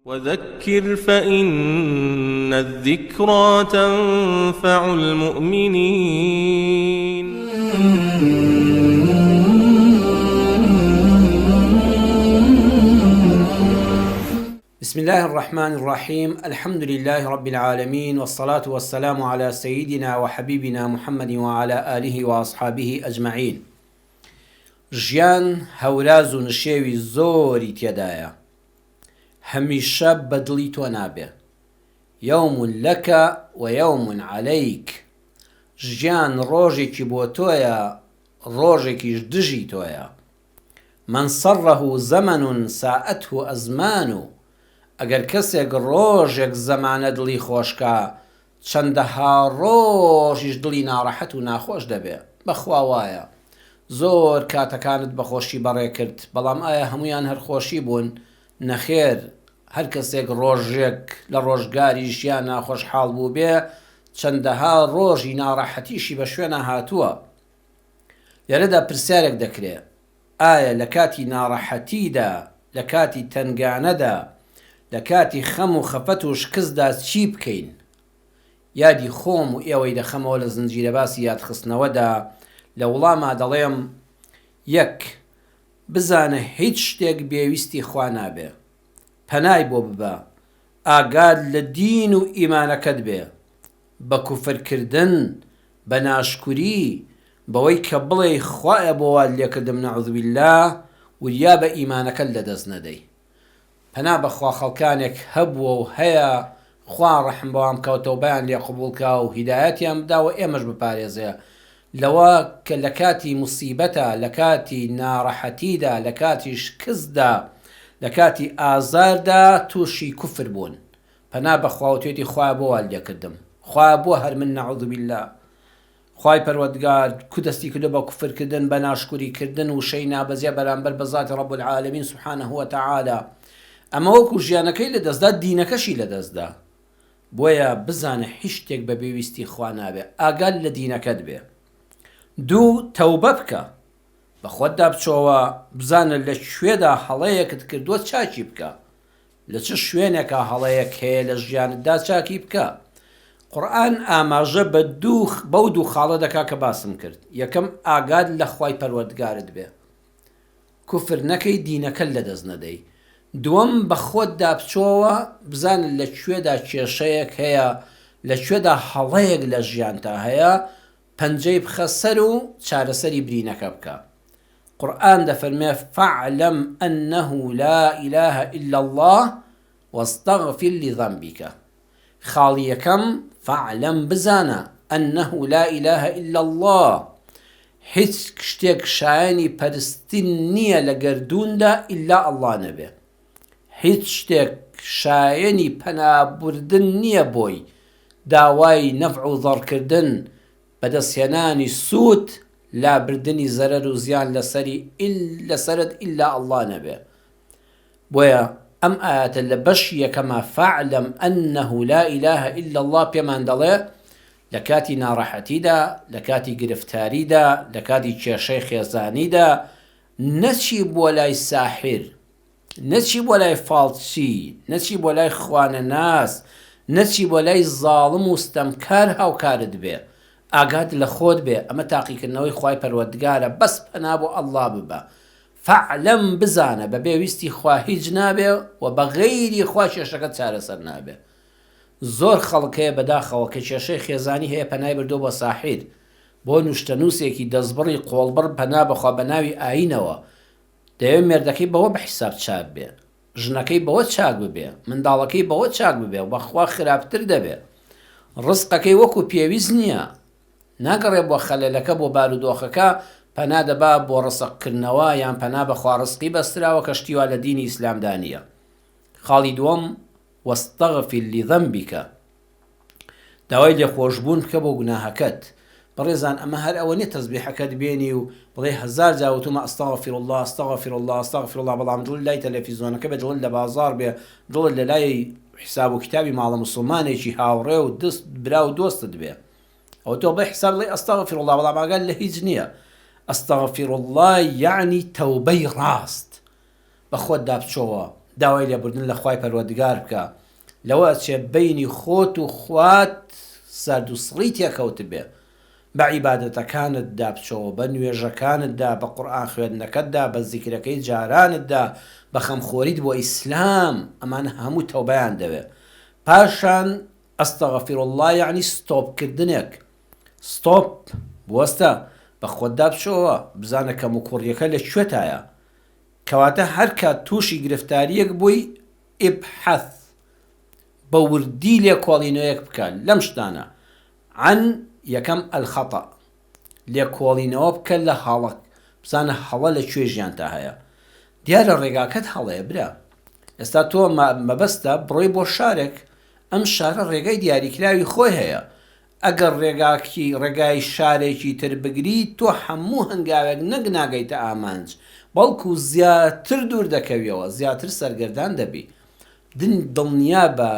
وذکر فإن الذکری تنفع المؤمنین. بسم اللە الرحمن الرحیم الحمد للە رب العالمین والصلاة والسلام علی سیدنا وحبیبنا محمد وعلی آله وأصحابه اجمعین ژیان هەوراز و نشێوی زۆری تێدایە هەمیشە بە دڵی تۆ نابێ یوم لک و یوم علیک ژیان ڕۆژێکی بۆ تۆیە ڕۆژێکیش دژی تۆیە من سره زمن ساءته ازمان ئەگەر کەسێک ڕۆژێک زەمانە دڵی خۆش کا چەندەها ڕۆژیش دڵی ناڕەحەت و ناخۆش دەبێ بەخوا وایە زۆر کاتەکانت بەخۆشی بەڕێ کرد بەڵام ئایا هەموویان هەر خۆشی بوون نەخێر هەر کەسێک ڕۆژێک لە ڕۆژگاری ژیانا خۆشحاڵ بووبێ چەندەها ڕۆژی ناڕەحەتیشی بە شوێنا هاتووە لێرەدا پرسیارێک دەکرێ، ئایا لە کاتی ناڕەحەتیدا، لە کاتی تەنگانەدا، لە کاتی خەم و خەفەت و شکستدا چی بکەین؟ یادی خۆم و ئێوەی دەخەمەوە لە زنجیرەباسی یادخستنەوەدا، لە وڵاما دەڵێم، یەک، بزانە هیچ شتێک بێ ویستی خوا نابێ، پەنای بۆ ببە، ئاگات لە دین و ئیمانەکەت بێ، بە کوفر کردن، بە ناشکوری، بەوەی کە بڵێی خوایە بۆ وات لێکردم نعوذ باللە، وریابە ئیمانەکەت لەدەست نەدەی. پەنا بەخوا خەڵکانێک هەبووە و هەیە خوا ڕەحم بەوان بکا و تەوبەیان لێ قبوڵ کا و هیدایەتیان بدا و ئێمەش بپارێزێ لەوە کە لە کاتی موسیبەتا، لە کاتی ناڕەحەتیدا، لە کاتی شکستدا، لە کاتی ئازاردا تووشی کوفر بوون. پەنا بەخوا وتوێتی خوایە بۆ وات لێکردم خوایە بۆ هەر من نعوذ باللە خوای پەروەردگار کو دەستی کردوە بە کوفر کردن بە ناشکوری کردن وشەی نابەجێ بەرامبەر بە زاتی رب العالمین سبحانە وتعالی ئەمە وەکو ژیانەکەی لەدەستدا دینەکەشی لەدەستدا بۆیە بزانە هیچ شتێک بەبێ ویستی خوا نابێ ئاگات لە دینەکەت بێ دوو تەوبە بکە بەخۆتدا بچۆوە بزانە لە کوێدا هەڵەیەکت کردووە چاکی بکە لە چ شوێنێکا هەڵەیەک هەیە لە ژیانتدا چاکی بکە. قورئان ئاماژە بە دوو بەو دوو خاڵە دەکا کە باسم کرد، یەکەم ئاگات لە خوای پەروەردگارت بێ کوفر نەکەی دینەکەت لەدەست نەدەی، دووەم بە خۆتدا بچۆوە بزانە لە کوێدا کێشەیەک هەیە لە کوێدا هەڵەیەک لە ژیانتا هەیە پەنجەی بخە سەر و چارەسەری برینەکە بکە. قورئان دەفەرمێ، فاعلم انه لا اله الا اللە واستغفر لذنبک، خاڵی یەکەم، فاعلم بزانە، انه لا اله الا اللە، هیچ شتێک شایەنی پەرستن نییە لە گەردووندا ئیلا اللە نەبێ، هیچ شتێک شایەنی پەنابردن نییە بۆی، داوای نەفع و زەڕکردن، بەدەستهێنانی سوود، لابردنی زەرەر و زیان لەسەری لەسەرت ئیلا اللە نەبێ. بۆیە ئەم ئایەتە لە بەشی یەکەما فاعلم انه لا اله الا اللە پێمان دەڵێ لە کاتی ناڕەحەتیدا، لە کاتی گرفتاریدا، لە کاتی کێشەی خێزانیدا نەچی بۆ لای ساحیر، نەچی بۆ لای فاڵچی، نەچی بۆ لای خوانەناس، نەچی بۆ لای زاڵم و ستەمکار هاوکارت بێ، ئاگات لە خۆت بێ، ئەمە تاقیکردنەوەی خوای پەروەردگارە، بەس پەنا بۆ اللە ببە، فاعلم بزانە بەبێ ویستی خوا هیچ نابێ و بە غەیری خوا کێشەکەت چارەسەر نابێ. زۆر خەڵک هەیە بەداخەوە کە کێشەی خێزانی هەیە پەنای بردووە بۆ ساحیر، بۆ نوشتەنووسێکی دەستبڕی قۆڵبڕ پەنا بەخوا بەناوی ئایینەوە، دەیەوێ مێردەکەی بەوە بە حیساب چاک بێ، ژنەکەی بەوە چاک ببێ، منداڵەکەی بەوە چاک ببێ، بەخوا خراپتر دەبێ. ڕزقەکەی وەکو پێویست نییە. ناگەڕێ بۆ خەلەلەکە بۆ بارودۆخەکە، پەنا دەبا بۆ ڕزق کردنەوە یان پەنا بە خوا ڕزقی بەستراوە کە شتی وا لە دینی ئیسلامدا نییە. خاڵی دووەم، واستغفر لذنبک. داوای لێخۆشبوون بکە بۆ گوناهەکەت. بەڕێزان ئەمە هەر ئەوە نیە تەزبیحەکەت بێنی و بڵێی هەزار جار وتومە استغفر اللە استغفر اللە استغفر اللە بەڵام دڵت لای تەلەفیزۆنەکە بێ دڵت لە بازاڕ بێ دڵت لە لای حیساب و کیتابی ماڵە موسڵمانێکی هاوڕێ و دست برا و دۆستت بێ ئەوە تۆ بڵێ حیساب بڵێ استغفر اللە بەڵام ئاگات لە هیچ نییە استغفر اللە یەعنی تەوبەی ڕاست بە خۆتدا بچۆوە. داوای لێبوردن لە خوای پەروەردگار بکە لەوە ئەچێ بەینی خۆت و خوات سارد و سڕی تێکەوتبێ بە عیبادەتەکانتدا بچۆوە بە نوێژەکانتدا بە قورئان خوێندنەکەتدا بە زیکرەکەی جارانتدا بە خەمخۆریت بۆ ئیسلام ئەمانە هەموو تەوبەیان دەوێ پاشان استغفر اللە یەعنی ستۆپ کردنێک ستۆپ بوەستە بە خۆتدا بچۆوە بزانە کەموکوڕیەکە لە کوێتایە کەواتە هەرکات توشی گرفتاریەک بووی ابحث بە وردی لێکۆڵینەوەیەک بکە لەم شتانە عن یەکەم الخطا لێکۆڵینەوە بکە لە هەڵە بزانە هەڵە لە کوێ ژیانتا هەیە دیارە ڕێگاکەت هەڵەیە برا ئێستا تۆ مەبەستە بڕۆی بۆ شارێک ئەم شارە ڕێگای دیاریکراوی خۆی هەیە ئەگەر ڕێگاکی ڕێگای شارێکی تر بگری تۆ هەموو هەنگاوێک نەک ناگەیتە ئامانج بەڵکو زیاتر دوور دەکەویەوە زیاتر سەرگەردان دەبی دن دڵنیابە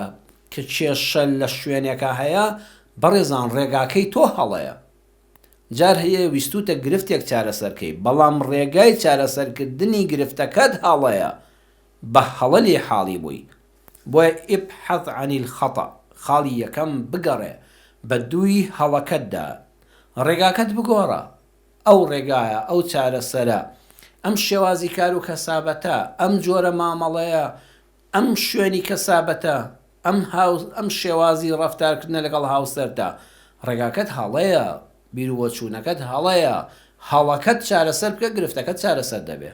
کە کێشە لە شوێنێکا هەیە بەڕێزان ڕێگاکەی تۆ هەڵەیە جار هەیە ویستوتە گرفتێک چارەسەرکەی بەڵام ڕێگای چارەسەرکردنی گرفتەکەت هەڵەیە بە هەڵە لێی حاڵی بووی بۆیە ابحث عن الخطا خاڵی یەکەم بگەڕێ بە دووی هەڵەکەتدا ڕێگاکەت بگۆڕە ئەو ڕێگایە ئەو چارەسەرە ئەم شێوازی کار و کەسابەتە ئەم جۆرە مامەڵەیە ئەم شوێنی کەسابەتە ئەم هاو ئەم شێوازی ڕەفتارکردنە لەگەڵ هاوسەرتا ڕێگاکەت هەڵەیە بیروبۆچوونەکەت هەڵەیە هەڵەکەت چارەسەر بکە گرفتەکەت چارەسەر دەبێ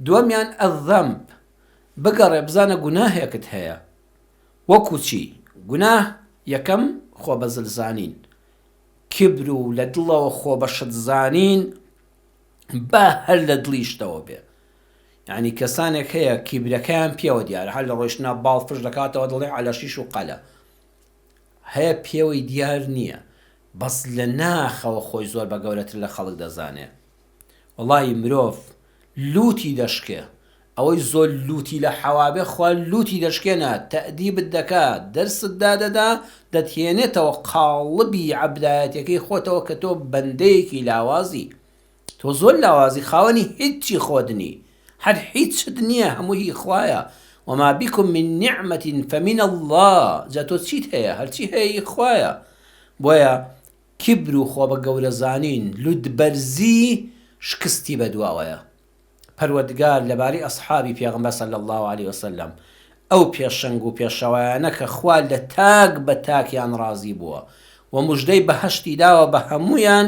دووەمیان الذنب بگەڕێ بزانە گوناهێکت هەیە وەکو چی گوناه یەکەم خۆ بەزل زانین کیبر و لە دڵەوە خۆ بە شت زانین با هەر لە دڵیشتەوە بێ یعنی کەسانێک هەیە کیبرەکەیان پێوە دیارە هەر لە ڕۆیشتنا باڵ فش دەکاتەوە دەڵێ عەلەشیش و قەلە هەیە پێوەی دیار نییە بەس لە ناخەوە خۆی زۆر بە گەورەتر لە خەڵک دەزانێ وەڵایی مرۆڤ لوتی دەشکێ ئەوەی زۆر لوتی لە حەوابێ خوا لوتی دەشکێنە تەئدیبت دەکا دەرست دادەدا دەتهێنێتەوە قاڵبی عەبدایەتیەکەی خۆتەوە کە تۆ بەندەیەکی لاوازی تۆ زۆر لاوازی خاوەنی هیچی خۆت نی هەر هیچت نییە هەموو هی خوایە وما بكم من نعمة فمن اللە جا تۆ چیت هەیە هەرچی هەیە هی خوایە بۆیە کیبر و خۆبەگەورەزانین، لوتبەرزی شکستی بەدواوەیە. پەروەردگار لەبارەی ئەسحابی پێغەمبەر صلی اللە علیە وسلم، ئەو پێشەنگ و پێشەوایانە کە خوا لە تاک بە تاکیان ڕازی بووە و مژدەی بەهەشتی داوە بە هەموویان،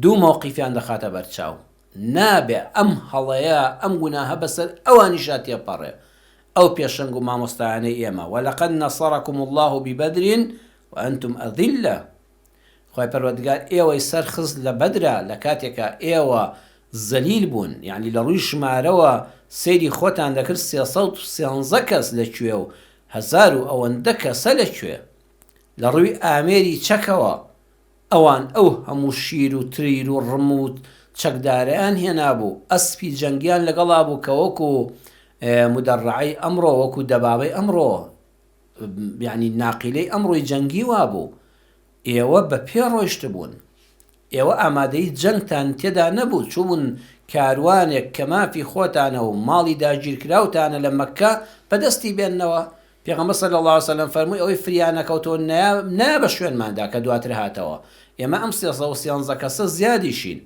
دوو مەوقیفیان دەخاتە بەرچاو، نابێ ئەم هەڵەیە، ئەم گوناهە بەسەر ئەوانیشا تێپەڕێ، ئەو پێشەنگ و مامۆستایانەی ئێمە، ولقد نصرکم اللە ببدر وانتم اذلە، خوای پەروەردگار ئێوەی سەرخست لە بەدرا لە کاتێکا ئێوە زەلیل بوون، یەعنی لە ڕووی ژمارەوە سەیری خۆتان دەکرد 313 کەس لە کوێ و هەزار و ئەوەندە کەسە لە کوێ، لە ڕووی ئامێری چەکەوە ئەوان ئەو هەموو شیر و تریر و ڕم و چەکدارەیان هێنابوو، ئەسپی جەنگیان لەگەڵا بوو کە وەکو مدەڕەعەی ئەمڕۆ، وەکو دەبابەی ئەمڕۆ، یانی ناقیلەی ئەمڕۆی جەنگی وابوو. ئێوە بە پێ ڕۆیشتبوون. ئێوە ئامادەیی جەنگتان تێدا نەبوو، چووبوون کاروانێک کە مافی خۆتانە و ماڵی داگیرکراوتانە لە مەککە بەدەستی بێننەوە. پێغەمبەر صلی اللە علیە وسلم فەرمووی ئەوەی فریا نەکەوتەوە نایە بە شوێنماندا کە دواتر هاتەوە ئێمە ئەم 313 کەسە زیادیشین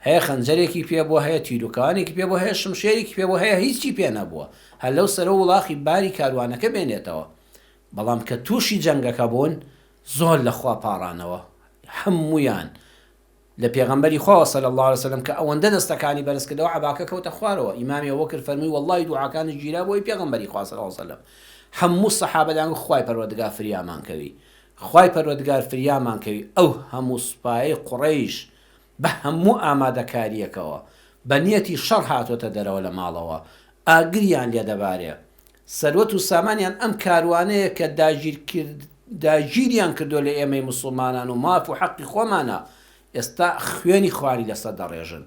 هەیە خەنجەرێکی پێ بووە هەیە تیروکەوانێکی پێ بووە هەیە شمشێرێکی پێ بووە هەیە هیچی پێ نەبووە هەر لەو سەرە وڵاخی باری کاروانەکە بێنێتەوە بەڵام کە تووشی جەنگەکە بوون زۆر لە خوا پاڕانەوە هەموویان لە پێغەمبەری خواوە صلی اللە علیە وسلم کە ئەوەندە دەستەکانی بەرز کردەوە عەباکە کەوتە خوارەوە ئیمامی ئەبوبەکر فەرمووی وەڵڵاهی دوعاکانت گیرا بۆ ی پێغەمبەری خوا صلی اللە علیە وسلم هەموو سەحابە دەیان گوت خوای پەروەردگار فریامان کەوی خوای پەروەردگار فریامان کەوی ئەو هەموو سوپایەی قوڕەیش بە هەموو ئامادەکاریەکەوە بە نیەتی شەڕ هاتۆتە دەرەوە لە ماڵەوە ئاگریان لێ دەبارێ سەروەت و سامانیان ئەم کاروانەیە کە داگیریان کردوە لە ئێمەی موسڵمانان و ماف و حەقی خۆمانە ئێستا خوێنی خواری لەسەر دەڕێژن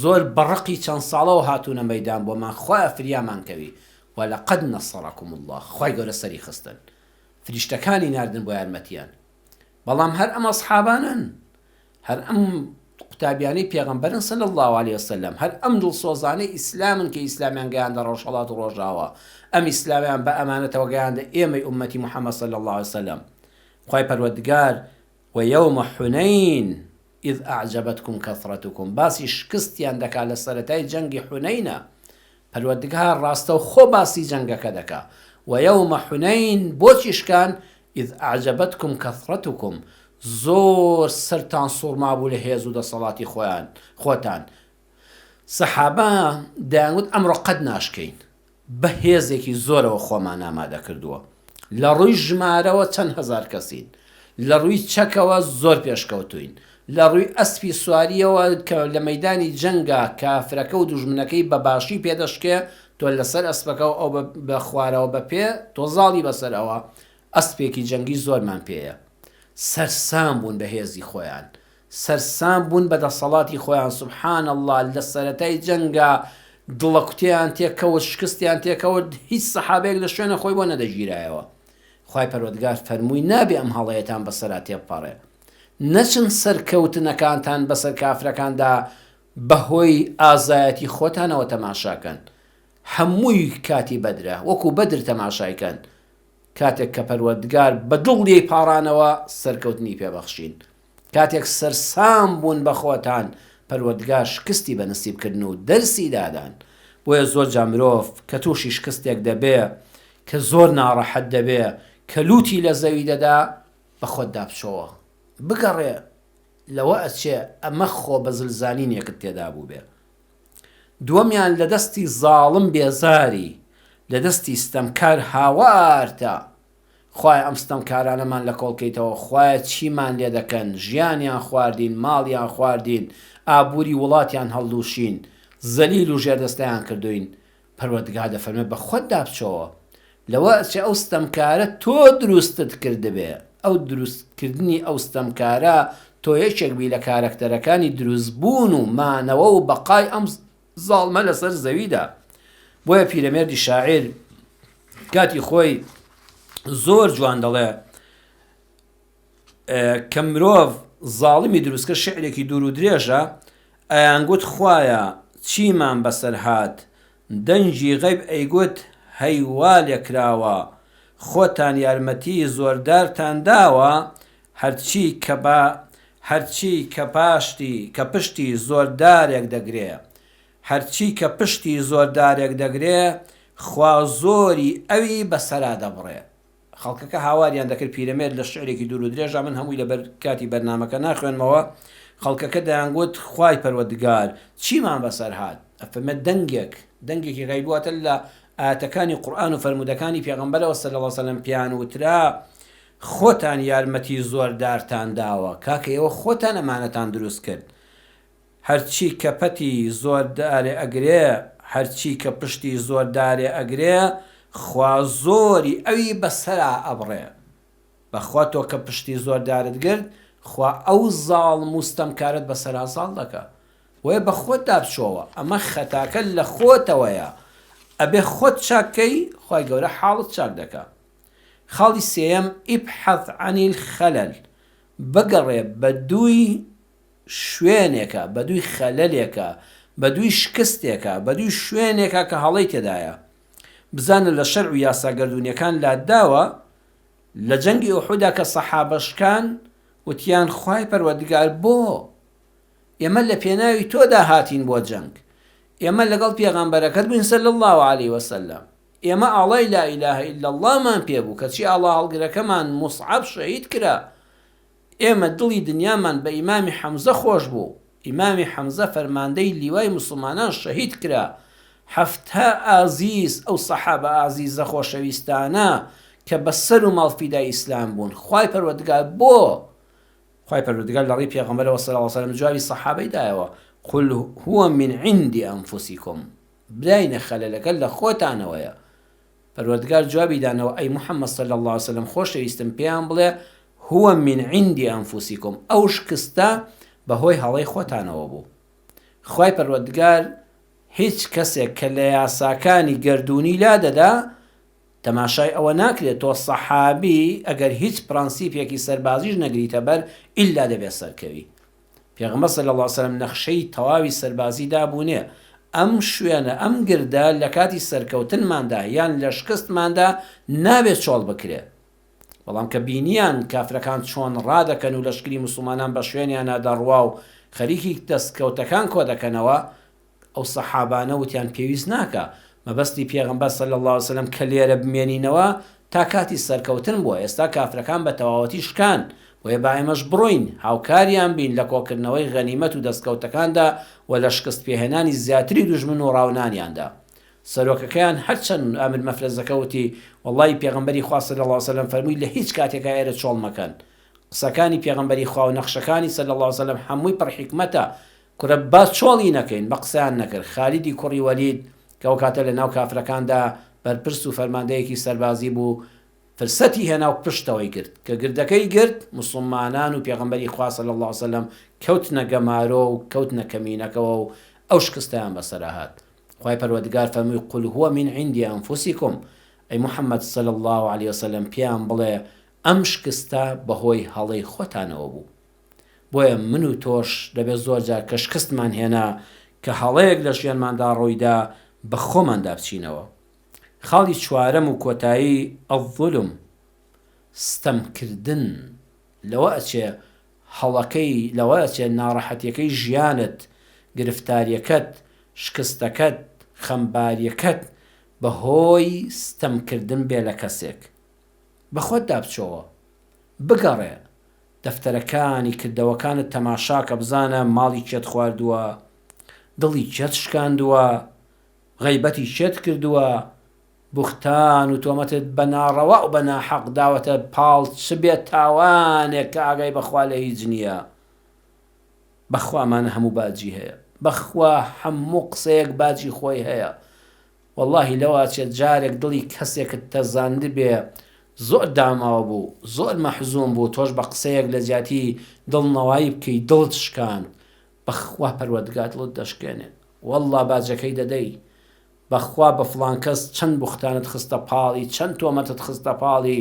زۆر بە ڕقی چەند ساڵەوە هاتوونە مەیدان بۆمان خوایە فریامان کەوی ولقد نصرکم اللە خوای گەورە سەری خستن فریشتەکانی ناردن بۆ یارمەتیان بەڵام هەر ئەم ئەسحابانەن هەر ئەم. قوتابیانەی پێغەمبەرن صلی اللە علیە وسلم، هەر ئەم دڵسۆزانەی ئیسلامن کە ئیسلامیان گەیاندە ڕۆژهەڵات و ڕۆژاوا، ئەم ئیسلامیان بە ئەمانەتەوە گەیاندە ئێمەی ئوممەتی محمد صلی اللە علیە وسلم. خوای پەروەردگار ویوم حنین اذ اعجبتکم کثرتکم باسی شکستیان دەکا لە سەرەتای جەنگی حونەینە، پەروەردگار ڕاستەوخۆ باسی جەنگەکە دەکا، ویوم حنین بۆچی شکان، اذ اعجبتکم کثرتکم زۆر سەرتان سوڕمابوو لە هێز و دەسەڵاتی خۆیان خۆتان، سەحابە دەیانگوت ئەمڕۆ قەت ناشکێین، بە هێزێکی زۆرەوە خۆمان ئامادە کردووە، لە ڕووی ژمارەوە چەند هەزار کەسین، لە ڕووی چەکەوە زۆر پێشکەوتووین، لە ڕووی ئەسپی سوارییەوە کە لە مەیدانی جەنگا کافرەکە و دوژمنەکەی بە باشی پێ دەشکێ، تۆ لەسەر ئەسپەکە و ئەو بە خوارەوە بە پێ، تۆ زاڵی بەسەر ئەوە، ئەسپێکی جەنگی زۆرمان پێیە. سەرسام بوون بە هێزی خۆیان. سەرسام بوون بە دەسەڵاتی خۆیان سبحان اللە لە سەرەتای جەنگا دڵەکوتێیان تێکەوت شکستیان تێکەوت هیچ سەحابەیەک لە شوێنە خۆی بۆ نەدەگیرایەوە خوای پەروەردگار فەرمووی نابێ ئەم هەڵەیەتان بەسەرا تێبپەڕێ نەچن سەرکەوتنەکانتان بەسەر کافرەکاندا بەهۆی ئازایەتی خۆتانەوە تەماشاکەن هەمووی کاتی بەدرە وەکو بەدر تەماشای کەن کاتێک کە پەروەردگار بە دڵ لێی پاڕانەوە سەرکەوتنی پێ بەخشین کاتێک سەرسام بوون بە خۆتان پەروەردگار شکستی بە نسیب کردن و دەرسی دادان بۆیە زۆر جا مرۆڤ کە تووشی شکستێک دەبێ کە زۆر ناڕەحەت دەبێ کە لوتی لە زەوی دەدا بە خۆتدا بچۆوە بگەڕێ لەوە ئەچێ ئەمە خۆ بە زلزانینێکت تێدا بووبێ دووەمیان لە دەستی زاڵم بێزاری، لە دەستی ستەمکار هاوارتە، خوایە ئەم ستەمکارانەمان لە کۆڵ کەیتەوە، خوایە چیمان لێ دەکەن، ژیانیان خواردین، ماڵیان خواردین، ئابووری وڵاتیان هەڵلووشین، زەلیل و ژێردەستەیان کردووین، پەروەردگار دەفەرموێ بە خۆتدا بچۆوە، لەوە ئەچێ ئەو ستەمکارە تۆ دروستت کردبێ، ئەو دروست کردنی ئەو ستەمکارە تۆ یەکێک بی لە کارەکتەرەکانی دروست بوون و مانەوە و بەقای ئەم زاڵمە لەسەر زەویدا. بۆیە پیرەمێردی شاعیر کاتی خۆی زۆر جوان دەڵێ کە مرۆڤ زاڵمی دروست کرد شعرێکی دوور و درێژە ئەیانگوت خوایە چیمان بەسەر هات دەنگی غەیب ئەیگوت هەی وا لێکراوە خۆتان یارمەتی زۆردارتان داوە هەرچی کە بە هەرچی کە پاشتی کە پشتی زۆردارێک دەگرێ هەرچی کە پشتی زۆردارێک دەگرێ خوا زۆری ئەوی بەسەرا دەبڕێ. خەڵکەکە هاواریان دەکرد پیرەمێرد لە شعرێکی دوور و درێژا من هەمووی لەبەر کاتی بەرنامەکە ناخوێنمەوە خەڵکەکە دەیانگوت خوای پەروەردگار چیمان بەسەر هات ئەفەرمێت دەنگێک دەنگێکی غەیبی واتە لە ئایەتەکانی قورئان و فەرموودەکانی پێغەمبەرەوە صلی اللە علیه وسلم پێیان وترا خۆتان یارمەتی زۆردارتان داوە کاکە ئێوە خۆتان ئەمانەتان دروست کرد هەرچی کە پەتی زۆر دارێ ئەگرێ هەرچی کە پشتی زۆر دارێ ئەگرێ خوا زۆری ئەوی بە سەرا ئەبڕێ بەخوا تۆ کە پشتی زۆر دارت گرت خوا ئەو زاڵم و ستەمکارەت بە سەرا زاڵ دەکا بۆیە بە خۆتدا بچۆوە ئەمە خەتاکە لە خۆتەوەیە ئەبێ خۆت چاک کەی خوای گەورە حاڵت چاک دەکا خاڵی سێیەم ابحث عن الخلل بگەڕێ بە دووی شوێنێکە، بەدووی خەلەلێکە، بەدووی شکستێکە، بەدووی شوێنێکە کە هەڵەی تێدایە. بزانە لە شەرع و یاسا گەردوونیەکان لاتداوە، لە جەنگی ئوحودا کە سەحابە شکان، وتیان خوای پەروەردگار بۆ؟ ئێمە لە پێناوی تۆدا هاتین بۆ جەنگ، ئێمە لەگەڵ پێغەمبەرەکەت بووین صلی اللە علیە وسلم، ئێمە ئاڵای لا الە الا اللە مان پێ بوو، کەچی ئاڵاهەڵگرەکەمان موسعەب شەهید کرا، ئێمە دڵی دنیامان بە ئیمامی حەمزە خۆش بوو، ئیمامی حەمزە فەرماندەی لیوای موسڵمانان شەهید کرا، 70 ئازیز ئەو سەحابە ئازیزە خۆشەویستانە کە بە سەر و ماڵ فیدای ئیسلام بوون، خوای پەروەردگار بۆ؟ خوای پەروەردگار لە ڕێی پێغەمبەرەوە صلی اللە علیە وسلم جوابی سەحابەی دایەوە، قل هو من عند انفسکم، براینە خەلەلەکە لە خۆتانەوەیە، پەروەردگار جوابی دانەوە، ئەی محمد صلی اللە علیە وسلم خۆشەویستم پێیان بڵێ، هو من عند انفسکم، ئەو شکستە بەهۆی هەڵەی خۆتانەوە بوو. خوای پەروەردگار هیچ کەسێک کە لە یاساکانی گەردوونی لادەدا تەماشای ئەوە ناکرێت تۆ سەحابی ئەگەر هیچ پرەنسیپێکی سەربازیش نەگریتە بەر ئیلا دەبێت سەرکەوی. پێغەمبەر صلی اللە علیە وسلم نەخشەی تەواوی سەربازی دابوونێ، ئەم شوێنە، ئەم گردە لە کاتی سەرکەوتنماندا یان لە شکستماندا نابێ چۆڵ بکرێ. بەڵام کە بینیان کافرەکان چۆن ڕادەکەن و لەشکری موسڵمانان بە شوێنیانا دەڕوا و خەریکی دەستکەوتەکان کۆدەکەنەوە، ئەو سەحابانە وتیان پێویست ناکا مەبەستی پێغەمبەر صلی اللە علیە وسلم کە لێرە بمێنینەوە تا کاتی سەرکەوتن بووە ئێستا کافرەکان بە تەواوەتی شکان بۆیە با ئێمەش بڕۆین هاوکاریان بین لە کۆکردنەوەی غەنیمەت و دەستکەوتەکاندا و لە شکست پێهێنانی زیاتری دوژمن و ڕاونانیاندا سەرۆکەکەیان هەرچەند ئامر مەفرەزەکە وتی وەڵڵاهی پێغەمبەری خوا صلی اللە علیە وسلم فەرمووی لە هیچ کاتێکا ئێرە چۆڵ مەکەن قسەکانی پێغەمبەری خوا و نەخشەکانی صلی اللە علیە وسلم هەمووی پڕ حیکمەتە کورە با چۆڵی نەکەین، بە قسەیان نەکرد، خالیدی کوڕی وەلید کە ئەو کاتە لە ناو کافرەکاندا بەرپرس و فەرماندەیەکی سەربازی بوو، فرسەتی هێنا و پشتەوەی گرت، کە گردەکەی گرت، موسڵمانان و پێغەمبەری خوا صلی اللە علیە وسلم کەوتنە گەمارۆ و کەوتنە کەمینەکەوە و ئەو شکستەیان بەسەرا هات. خوای پەروەردگار فەرمووی، قل هو من عند انفسکم، ئەی محمد صلی اللە علیە وسلم پێیان بڵێ ئەم شکستە بەهۆی هەڵەی خۆتانەوە بوو. بۆیە من و تۆش دەبێت زۆر جار کە شکستمان هێنا، کە هەڵەیەک لە ژیانماندا ڕوویدا، بە خۆماندا بچینەوە. خاڵی چوارەم و کۆتایی، الظلم، ستەمکردن، لەوە ئەچێ هەڵەکەی، لەوە ئەچێ ناڕەحەتیەکەی ژیانت، گرفتاریەکەت، شکستەکەت، خەمباریەکەت بە هۆی ستەمکردن بێ لە کەسێک. بە خۆتدا بچۆوە. بگەڕێ. دەفتەرەکانی کردەوەکانت تەماشاکە بزانە ماڵی کێت خواردووە، دڵی کێت شکاندووە، غەیبەتی کێت کردووە، بوختان و تۆمەتت بە ناڕەوا و بە ناحەق داوەتە پاڵ چ بێ تاوانێک کە ئاگای بە خوا لە هیچ نییە. بەخوا ئەمانە هەموو باجی هەیە. بەخوا هەموو قسەیەک باجی خۆی هەیە. وەڵاهی لەوئەچێت جارێک دڵی کەسێکت تەزاندبێ زۆر داماو بوو زۆر مەحزون بوو تۆش بە قسەیەک لە جیاتی دڵنەوایی بکەی دڵت شکاند بەخوا پەروەردگار دڵت دەشکێنێ وەڵا باجەکەی دەدەی بەخوا بە فڵان کەس چەند بوختانت خستە پاڵی چەند تۆمەتت خستە پاڵی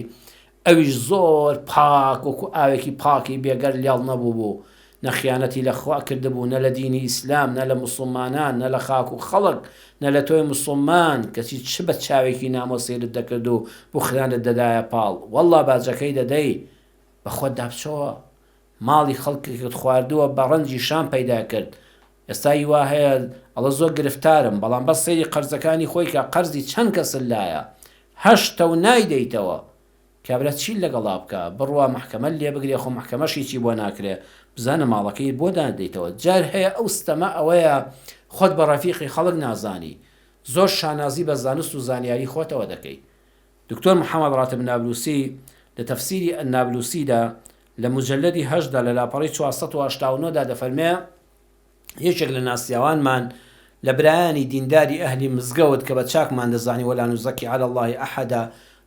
ئەویش زۆر پاک وەکو ئاوێکی پاکی بێگەرد لێڵ نەبووبوو، نە خیانەتی لە خوا کردبوو، نە لە دینی ئیسلام، نە لە موسڵمانان، نە لە خاک و خەڵک، نە لە تۆی موسڵمان، کەچی چ بە چاوێکی نامۆ سەیرت دەکرد و بوختانت دەدایە پاڵ، وەڵڵا باجەکەی دەدەی، بە خۆتدا بچۆوە. ماڵی خەڵکێکت خواردووە بە ڕەنجی شان پەیدا کرد، ئێستا ی وا هەیە ئەڵێ زۆر گرفتارم، بەڵام بەس سەیری قەرزەکانی خۆی کە، قەرزی چەند کەست لایە؟ هەشتە و نایدەیتەوە. کابرا چیت لەگەڵا بکا بڕوا مەحکەمەت لێ بگرێ خۆ مەحکەمەش هیچی بۆ ناکرێ بزانە ماڵەکەی بۆ نادەیتەوە جار هەیە ئەو ستەمە ئەوەیە خۆت بە ڕەفیقی خەڵک نازانی زۆر شانازی بە زانست و زانیاری خۆتەوە دەکەی دکتۆر محمد راتب نابلوسی لە تەفسیری النابلوسیدا لە موجەلەدی هەشتدا لە لاپەڕەی 489 دا دەفەرمێ یەکێک لە ناسیاوانمان لە برایانی دینداری ئەهلی مزگەوت کە بە چاکمان دەزانی ولا نزکی علی اللە احدا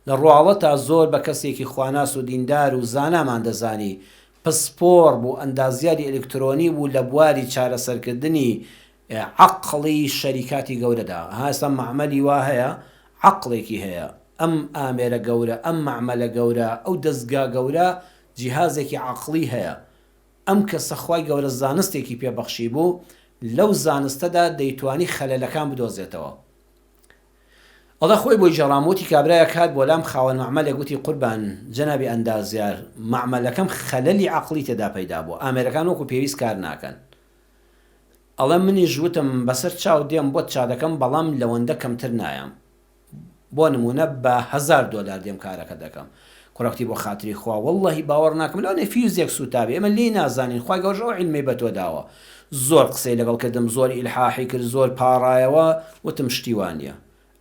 لە ڕواڵەتا زۆر بە کەسێکی خواناس و دیندار و زانامان دەزانی پسپۆڕ بوو ئەندازیاری ئەلکترۆنی بوو لە بواری چارەسەرکردنی عەقڵی شەریکاتی گەورەدا ها ئێستا مەعمەلی وا هەیە عەقڵێکی هەیە ئەم ئامێرە گەورە ئەم مەعمەلە گەورە ئەو دەزگا گەورە جیهازێکی عەقڵی هەیە ئەم کەسە خوای گەورە زانستێکی پێ بەخشیبوو، لەو زانستەدا دەیتوانی خەلەلەکان بدۆزێتەوە. ئەڵێ خۆی بۆی گێڕام وتی کابرایەک هات بۆ لام خاوەن مەعمەلێک وتی قوربان جەنابی ئەندازیار مەعمەلەکەم خەلەلی عەقڵی تێدا پەیدا بووە ئامێرەکان وەکو پێویست کار ناکەن. ئەڵێ منیش وتم بەسەر چاو دێم بۆت چادەکەم بەڵام لەوەندە کەمتر نایەم. بۆ نمونە بە هەزار دۆلار دێم کارەکە دەکەم کوڕە کوتی بۆ خاتری خوا واللەهی باوەڕ ناکەم لەوانەیە فیوزێک سوتابێ ئێمە لێی نازانین خوای گەورەش ئەو عیلمەی بە تۆ داوە زۆر قسەی لەگەڵ کردم زۆر ئیلحاحی کرد زۆر پاڕایەوە وتم شتی وا نییە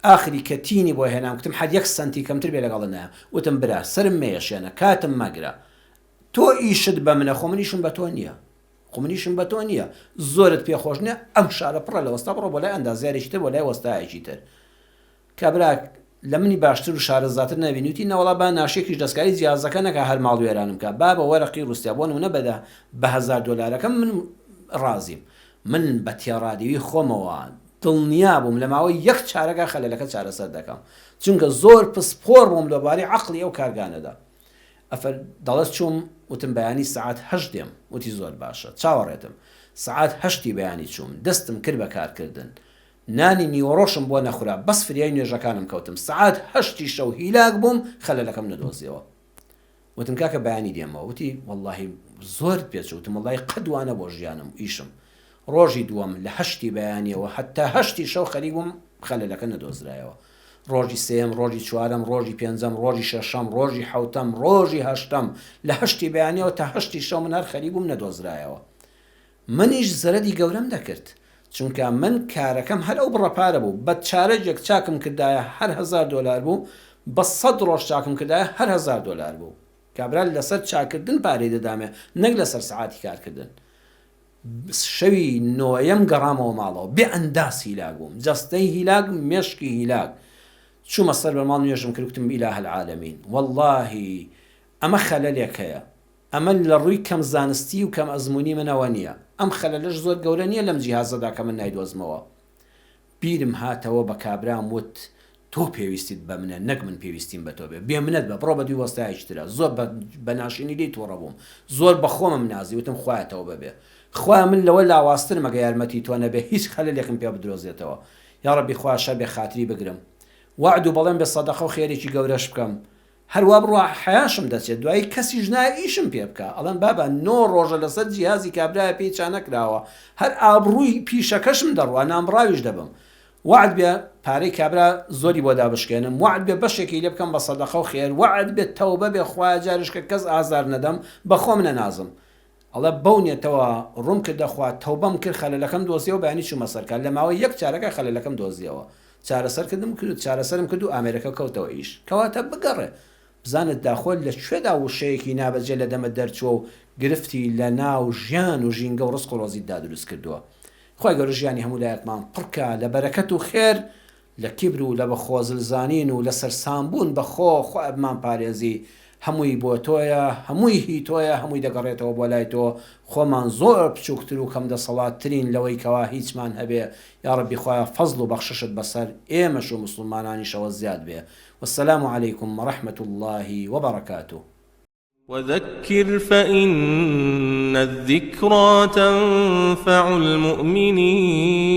ئاخری کە تینی بۆ هێنام کوتم حەد یەک سەنتی کەمتر بێ لەگەڵت نایەم وتم برا سەرم مەیەشێنە کاتم مەگرە تۆ ئیشت بە منە خۆ من ئیشم بە تۆ نییە خۆ من ئیشم بە تۆ نییە زۆرت پێ خۆش نییە ئەم شارە پڕە لە وەستا بڕۆ بۆ لای ئەندازیارێکی تر بۆ لای وەستایەکی تر کابرا لە منی باشتر و شارەزاتر نەبینی وتی نەوەڵا با ناشێکیش دەستکاری جیازەکە نەکا هەر ماڵ وێرانم کا با بە وەرەقی ڕووسیا بۆ نمونە بەدە بە هەزار دۆلارەکەم من ڕازیم من بە تێڕادیوی خۆمەوە دڵنیا بووم لە ماوەی یەک چارەکە خەلەلەکە چارەسەر دەکەم چونکە زۆر پسپۆڕ بووم لەبارەی عەقڵی ئەو کارگانەدا. ئەفەر دەڵێت چووم وتم بەیانی سەعات هەشت دێم وتی زۆر باشە چاوەڕێتم سەعات هەشتی بەیانی چووم دەستم کرد بە کارکردن نانی نیوەڕۆشم بۆ نەخورا بەس فریای نوێژەکانم کەوتم سەعات هەشتی شەو هیلاک بووم خەلەلەکەم نەدۆزیەوە وتم کاکە بەیانی دێمەوە وتی وەڵاهی زۆرت پێ چوو وتم وەڵاهی قەت وا نەبووە ژیانم ئیشم ڕۆژی دووەم لە هەشتی بەیانیەوە هەتا هەشتی شەو خەریک بووم خەلەلەکە نەدۆزرایەوە ڕۆژی سێیەم ڕۆژی چوارەم ڕۆژی پێنجەم ڕۆژی شەشەم ڕۆژی حەوتەم ڕۆژی هەشتەم لە هەشتی بەیانیەوە تا هەشتی شەو من هەر خەریک بووم نەدۆزرایەوە منیش زەرەدی گەورەم دەکرد چونکە من کارەکەم هەر ئەو بڕە پارە بوو بە چارەگێک چاکم کردایە هەر هەزار دۆلار بوو بە سەد ڕۆژ چاکم کردایە هەر هەزار دۆلار بوو کابرا لەسەر چاکردن پارەی دەدامێ نەک لەسەر سەعاتی کارکردن شەوی نۆیەم گەڕامەوە ماڵەوە بێ ئەنداز هیلاک بووم جەستەی هیلاک مێشکی هیلاک چوومە سەر بە ماڵ نوێژم کرد وتم ئیلاه العالمین واللهی ئەمە خەلەلێک هەیە ئەمە لە ڕووی کەم زانستی و کەم ئەزموونی منەوە نییە، ئەم خەلەلەش زۆر گەورە نییە لەم جیهازەدا کە من نایدۆزمەوە. بیرم هاتەوە بە کابرام وت، تۆ پێویستیت بە منە نەک من پێویستیم بە تۆ بێ. بێ منەت بە، بڕۆ بە دووی وەستایەکی ترا. زۆر بە بە ناشرینی لێی تووڕە بووم. زۆر بە خۆمم نازی، وتم خوایە تەوبە بێ. خوایە من لەوە لاوازترم ئەگەر یارمەتی تۆ نەبێ هیچ خەلەلێکم پێ بدرۆزێتەوە. یاڕەبی خوایە شەر بێ خاتری بگرم. وەعد و بەڵێن بێ سەدەقە و خێرێکی گەورەش بکەم. هەروا بڕوا حەیاشم دەچێت دوایی کەسیش نایە ئیشم پێ بکا ئەڵێن بابە نۆ ڕۆژە لەسەر جیهازی کابرایە پێی چانەکراوە هەر ئابڕووی پیشەکەشم دەڕوا نانبڕاویش دەبم وەعد بێ پارەی کابرا زۆری بۆ دابشکێنم وەعد بێ بەشێکی لێ بکەم بە سەدەقە و خێر وەعد بێ تەوبە بێ خوایە جارێش کە کەس ئازار نەدەم بە خۆم نەنازم ئەڵێ بەو نیەتەوە ڕووم کردە خوا تەوبەم کرد خەلەلەکەم دۆزیەوە بەیانی چوومە سەر کار لە ماوەی یەک چارەکە خەلەلەکەم دۆزیەوە چارەسەر کردم کرد چارەسەرم کرد و ئامێرەکە کەوتەوە ئیش کەواتە بگەڕێ بزانە داخۆ لە کوێدا وشەیەکی نابەجێ لە دەمت دەرچووە و گرفتی لە ناو ژیان و ژینگە و ڕزق و ڕۆزیتدا دروست کردووە خوای گەورە ژیانی هەموو لایەکمان پڕ کا لە بەرەکەت و خێر لە کیبر و لە بە خۆزل زانین و لە سەرسام بوون بە خۆ، خوایە بمان پارێزی، هەمووی بۆ تۆیە، هەمووی هی تۆیە، هەمووی دەگەڕێتەوە بۆ لای تۆ، خۆمان زۆر بچووکتر و کەم دەسەڵات ترین لەوەی کەوا هیچمان هەبێ، یاڕەبی خوایە فەزڵ و بەخششت بەسەر ئێمەش و موسڵمانانیشەوە زیاد بێ. والسلام علیکم ورحمة اللە وبرکاته. وذکر فإن الذکری تنفع المؤمنین.